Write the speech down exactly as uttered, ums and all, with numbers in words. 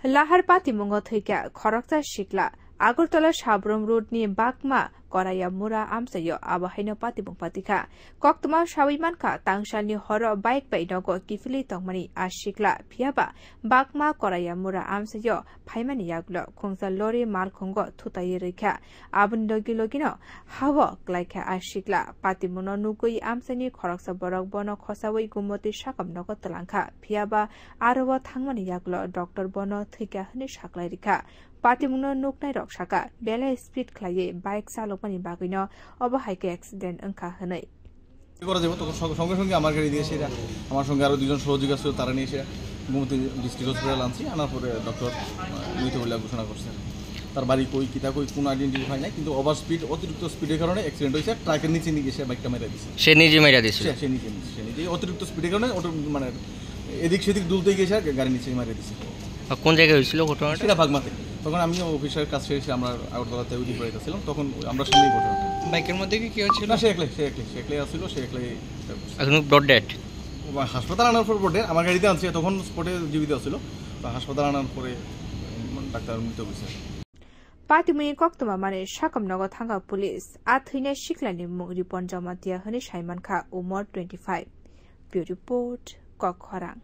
Lahar patimungo thwikha khoroksa sikla. Agartala Sabrum Road ni Bakma Koraya Mura amchaio abo haino patimung patikha. Koktwma sawi mankha, tangsalni horo bike bai nogo kiphilwi tongmani a sikla, phiyaba Bakma Koraya Mura amchaio phaimani yagulo khungsa lori malkhungo thutaiwi rwikha. Aboni logi logino hao klaikha a sikla. Patimungno nugwi amchaini khoroksa borok bono khosawi gumoti sakam nogo twlangkha, phiyaba aro o thangmani yagulo doctor bono thwikha hwnwi saklai rikha. Patimungno nuknairok sakha, belai speed khlaiwi bike chalokmani bagwino obo hai khe accident wngkha hwnwi. করা যাবে, তখন সঙ্গে সঙ্গে সঙ্গে আমার গাড়ি দিয়ে এসে এরা, আমার সঙ্গে আরও দুজন সহযোগী আসছিল, তারা নিয়ে এসে গোমতী ডিস্ট্রিক্ট হসপিটাল আনছি। আনার পরে ডক্টর মৃত বলে ঘোষণা করছে। তার বাড়ি কই, কিতা কই, কোনো আইডেন্টিটি হয় নাই, কিন্তু ওভার স্পিড, অতিরিক্ত স্পিডের কারণে অ্যাক্সিডেন্ট হয়েছে। ট্রাকের নিচে নিয়ে গেছে বাইকটা মেরে দিছে। সে নিজে মেরে দিছিল? সে, সে নিজে, সে নিজে অতিরিক্ত স্পিডের কারণে ওটা মানে এদিক সেদিক দুলতে গিয়ে সে গাড়ি নিচে মেরে দিছে। আর কোন জায়গায় হয়েছিল ঘটনাটা? সেটা ভাগমাতে। তখন আমিও অফিসের কাজ শেষে আমরা আগরতলাতে ওই দিকে বাড়িতে ছিলাম, তখন আমরা সামনেই ঘটনাটা। বাইকের মধ্যে কি কেউ ছিল? না, সে একলাই, সে একলাই, সে একলাই আসছিল, সে একলাই। এখন ব্রড ডেড। ও হাসপাতাল আনার পর ব্রড ডেড, আমার গাড়িতে আনছে, তখন স্পটে জীবিত ছিল। তো হাসপাতাল আনার পরে, উম, ডাক্তার মৃত হয়েছে। Patimungni koktwma mani sakam nogo thangkha police. A thwinai siklani mung Ripon Jamatia hwnwi saimankha, umor twenty five. Bureau Report, Kok Khorang.